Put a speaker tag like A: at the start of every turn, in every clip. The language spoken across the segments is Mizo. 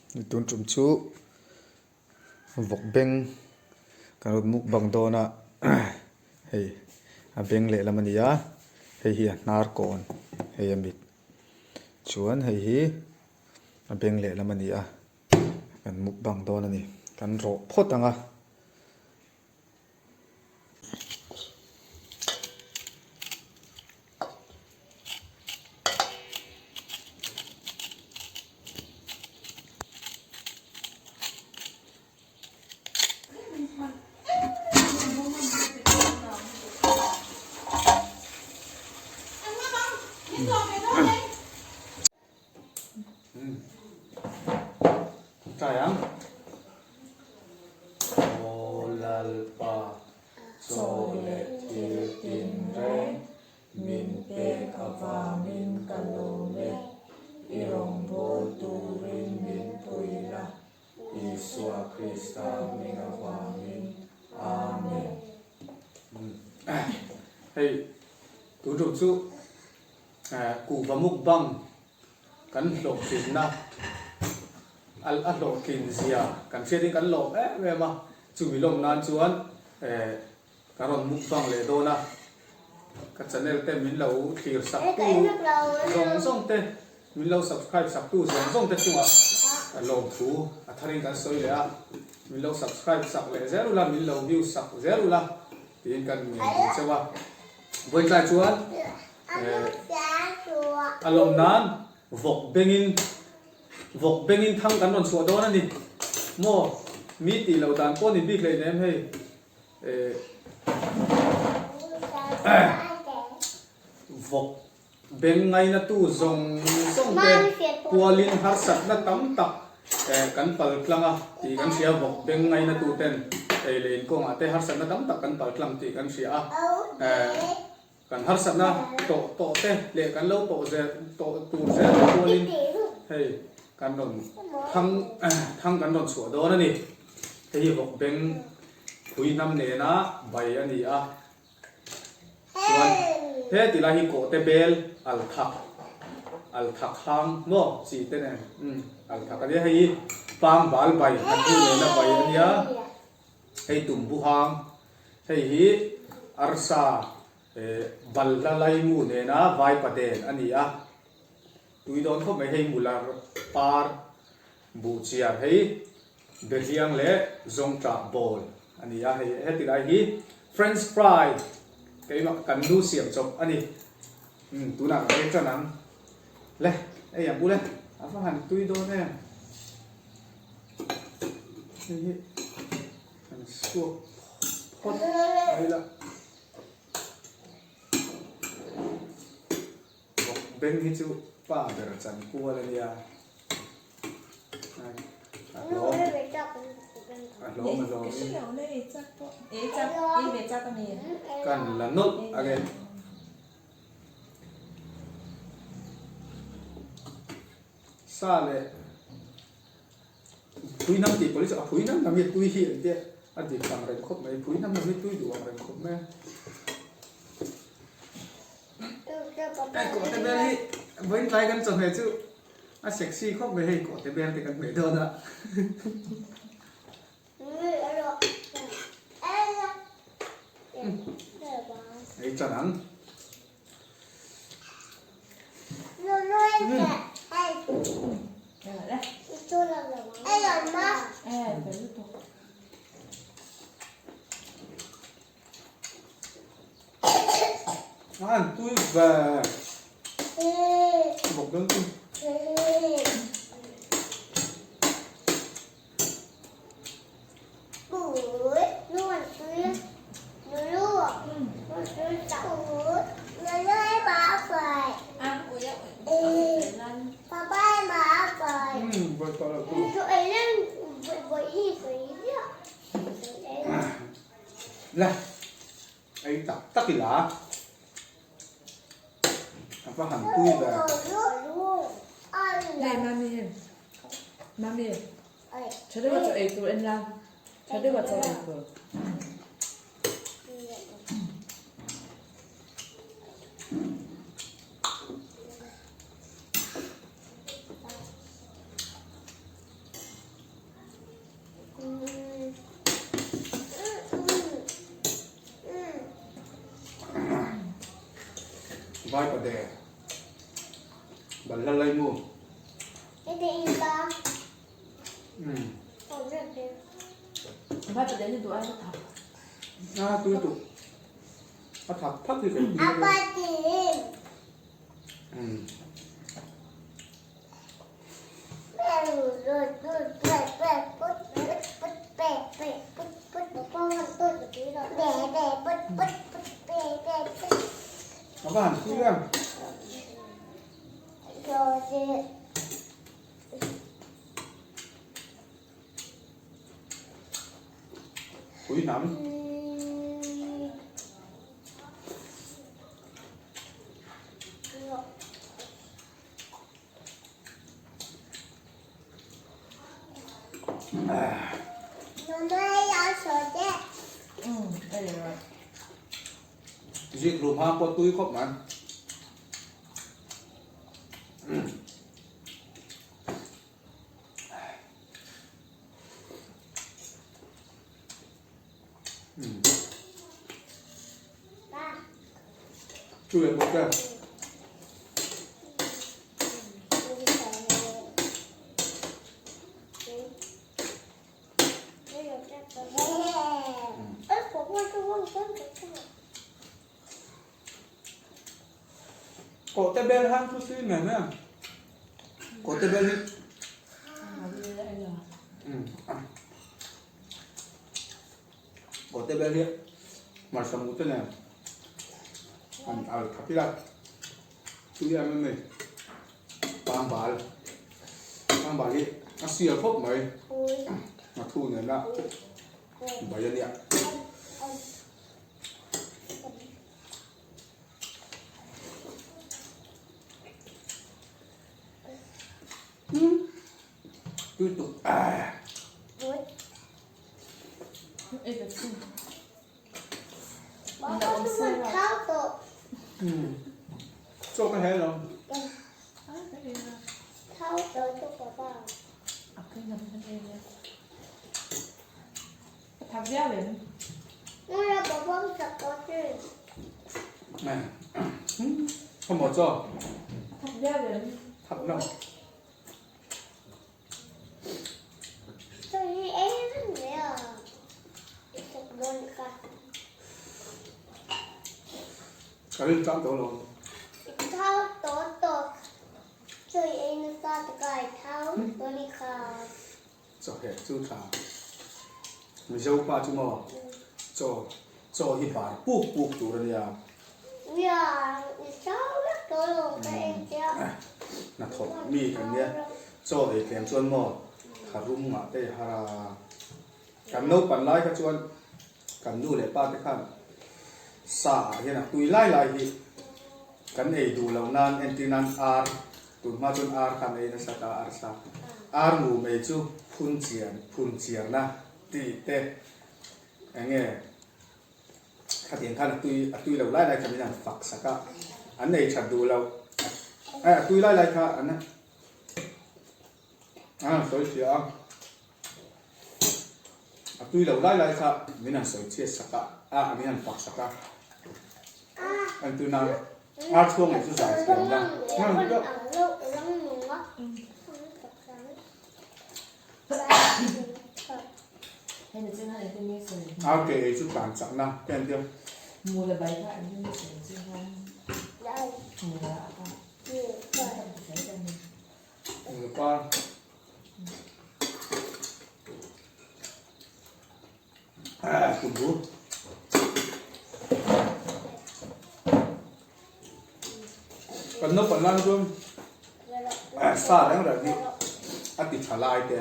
A: Tun tum chu vawk beng kan rawn mukbang dawn a hei a beng lehlam a ni a hei hi a hnar kawn hei a mit chuan hei hi a beng lehlam a ni a kan mukbang dawn a ni kan rawh phawt ang a. Try ang. Aw Lalpa, chaw leh thil tinreng min pek avangin ka lawm e. I rawngbâwl turin min pui la, Isua Krista hming avangin. Amen. Hei, tun tum chu Kuhva mukbang kan hlawhtlinna a hlawhtlin zia kan hriatin kan lawm em em a, chumi lawm nan chuan kan rawn mukbang leh dawn a, ka channel te min lo thlir sak tu zawng zawng te, min lo subscribe sak tu zawng zawng te chungah lawmthu a tharin kan sawi leh a, min lo subscribe sak leh zel ula, min lo view sak zel ula tiin kan ngen ding cheu a. Vawitlai chuan a lawm nan vawk bengin vawk bengin thang kan rawn chhuah dawn a ni maw? Mi tih loh dan pawh ni bik hlei nem hei vawk beng ngainatu zawng zawng te kualin harsatna tam tak kan pal tlang a tih kan hria vawk beng ngainatu ten ei leh inkawngah te harsatna tam tak kan pal tlang tih kan hria a. Kan harsatna tawh tawh te leh kan lo tawh zel tawh tur zel te kualin hei kan rawn thang thang kan rawn chhuah dawn a ni. Hei hi vawk beng phui hnam nena bai a ni a. Chuan he ti lai hi kawhte bel al thak al thak hang maw chi te nen umm al thak a nia hei hi pangbal bai a hnu nena bai a nia. Hei tumbu hang, hei hi arsa balhla laimu nena vaipa den a ni a, tui dawn khawp mai hei mular par buh chiar hei behliang leh zawngṭah bawl a ni a, hei heti lai hi french fry keimah kan nu siam chawp a ni, umm tunah kan ei ṭan ang le, ei ang u le, a va han tui dawn em. Hei hi kan suak phawt mai la. Bawk beng hi chu pa ber chan kual a nia. A hlawm a hlawm a hlawm in. Kan la nawlh ang e. Sa leh phui hnam tih pawh hi chu a phui hnam hnam hi tui hi an tia a dik ang reng khawp mai phui hnam hnam hi tui duh ang reng khawp mai hei kawhte bel hi vawiin tlai kan chawhmeh chu a sexy khawp mai hei kawhte bel te kan hmeh dawn a. Hei chan ang. An tui ve. Bawk dawn chu. Le ei tak tak ila a va han tui ve.
B: Này mami mami Tha deuh a chaw ei tur en la, tha deuh a chaw ei tur.
A: Vaipade balhla laimu.
B: Vaipade ni duh ai ka thak.
A: A tui tuk. A thak thak hi kan tui. A va han tui em. Pui hnam. Zik rum ha pawh tui khawp mai. Chu leh bawk e. Kawhte bel han chu tui mai mai a. Kawhte bel hi. Kawhte bel hi hmarcha mu te nen han al khat ila tui em em a ni. Pangbal pangbal hi a sial khawp mai a thu nena bai a nia. Tui tuk ah. Chaw ka hel lo. Không bỏ cho. Thật đâu. Ka rin tlang tawh lo. Chawheh chu tha. Mizo pa chu maw chaw chaw hi bar puk puk tur a nia. Hnathawk mi kan nia chaw ei tlem chuan maw tha rum ngah te i har a. Kan naupan lai kha chuan kan nu leh pa te khan sa ah hian a tui lai lai hi kan ei duh loh nan entir nan ar tun hma chuan ar khan ei nasa ta arsa ar ngum ei chu phun chian phun chiarna tih te eng nge khatiang khan a tui a tui lo lai lai kha min han fak sak a an ei that duh loh a tui lai lai kha an an han sawi fiah a. A tui lo lai lai kha min han sawi chhiat sak a, a min han fak sak a. An tui nan ar chhuang leh chu zai thiam la. Ar ke ei chu tlan chak na te an tia. Nupa. Tumbu. Kan naupang lai chuan sa reng reng hi a ti tha lai te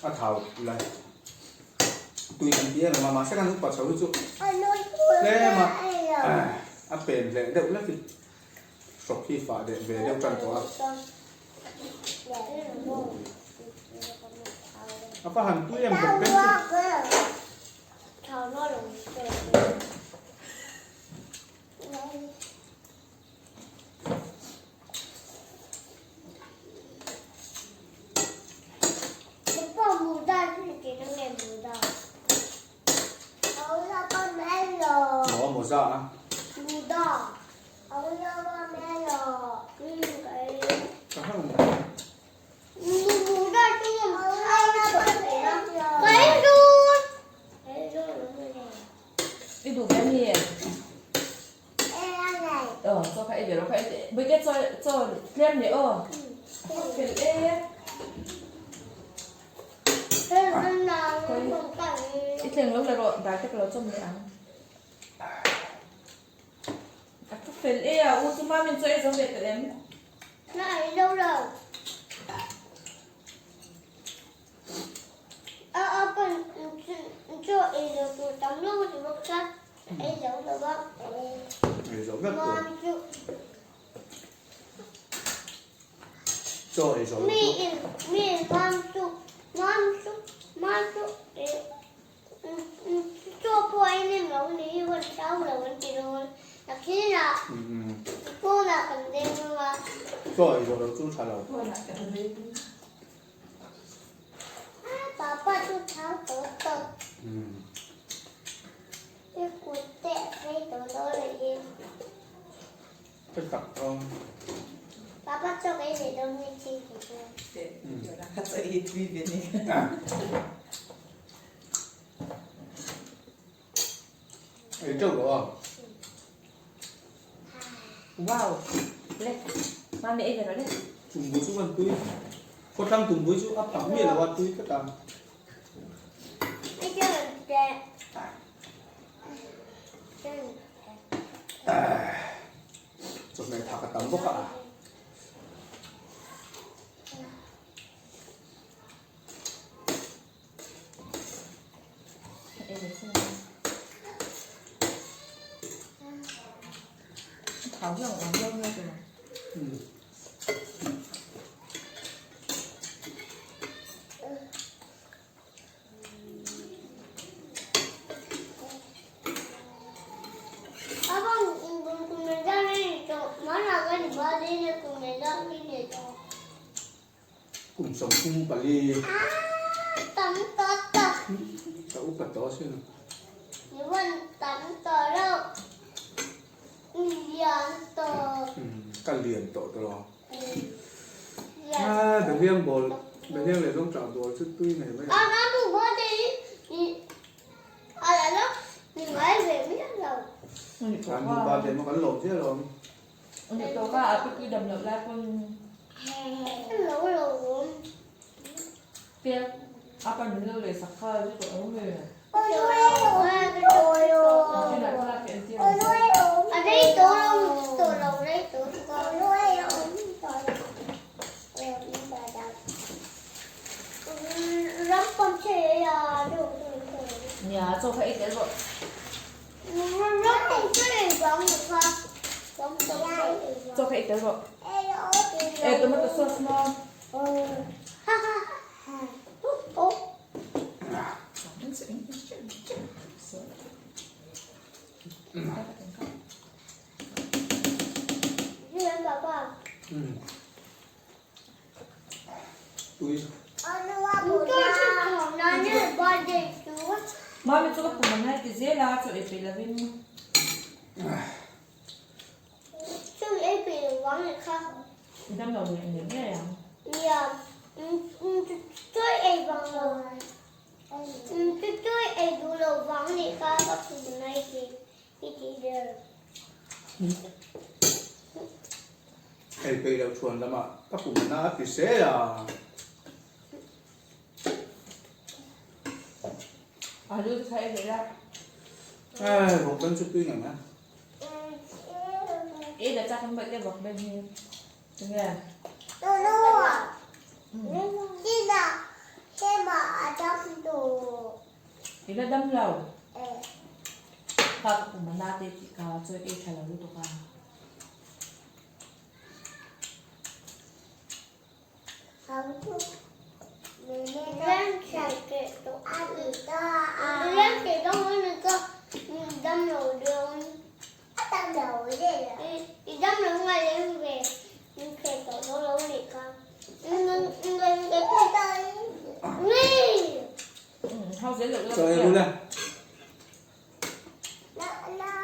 A: a thau lai tui kan ti em em a mahse kan upa chho hi chu tlem a a pen leh deuh hlek hi. Hrawk hi fah deh ve deuh tan tawh a. A va han tui em bawk beng chu. Maw mawza a.
B: Tlem leh aw. Fel e. I thleng lo la rawh, dar te ka lo chawm leh ang. A thu fel e a, u chu Mamin chaw ei zo ve tawh em?
C: Na ei zo lo. A a pan chaw ei zo tur tam lo ti bawk kha ei zo lo a.
A: Ei zo vek tur.
C: Mam chu.
A: Chaw ei zo lo
C: Mi
A: chu.
C: in mi in mam chu mam chu mam chu Chaw pawh a en em lo ni hi huan chau lo an ti dawn. Nakinah pawnah kan deng dawn a.
A: Chaw ei zawh lo chu tha lo.
C: Papa chu chau tawh tawh. I kut te a phei tawh dawn a hi.
A: Ka tak tawng.
C: Papa chaw ka ei leh dawn mi chi ti chu.
B: Ka chaw ei tui ve ni.
A: Ei teuh lo a.
B: Wow. Le. Mami ei ve rawh le.
A: Tumbui chu kan tui. Khawthlang tumbui chu a phak miah lo a tui tlat a.
C: Ei teuh teh.
A: Chawhmeh thak a tam bawk a.
B: Thau hian a awm deuh nia tuna.
A: Kum 34 ka upa tawh asin. Ka lian tawh tawh lo. A behliang bawl behliang leh zawng tah bawl chu tui ngei mai a. Kan nupa te maw kan lawm chiah alawm.
B: Chaw kha ei tel rawh. Eh tomato sauce maw?
A: Tui.
B: Mami chu ka pum ang ngai ti zel a, chaw ei peih lovin. I dam lo leh ngei ngei ang.
A: Ei peih loh chuan lamah ka pum a na a ti se a.
B: Alu te kha ei leh la.
A: Ai vawk beng chu tui ngei mai.
B: Ei la chak an bawih te vawk beng hi. Tinge? I la dam lo. Kha ka pum a na te tih kha chawi ei tha lo lutuk a. Hau zel loh
A: Chaw ei ru le.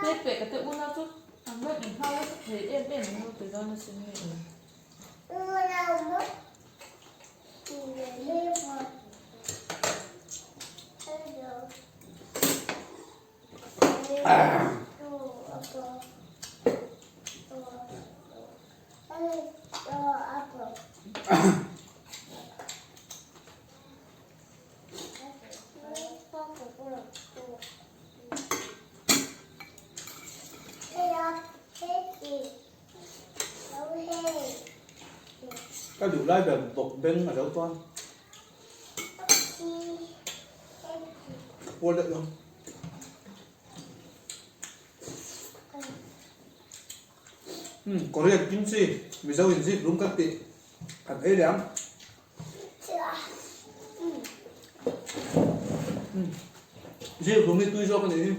B: Plate pek ka te unau chu an rawn inhau nasa thei em em ang lo ti dawn asin hei.
A: Ka duh lai ber bawk beng a lo chuan ka pual deuh dawn. Umm Korean kimchi Mizo in zip lung kan tih kan ei leh ang. Umm zip lung hi tui zawk a nih hi.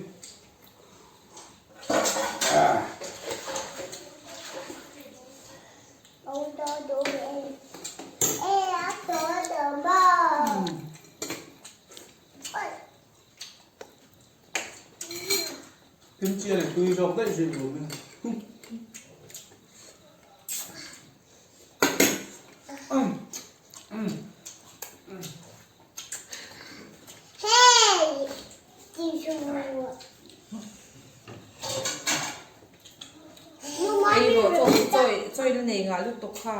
A: Kimchi a ni tui zawk daih zip lung hi.
B: Ei rawh chaw chaw chaw in a nei ngah lutuk kha.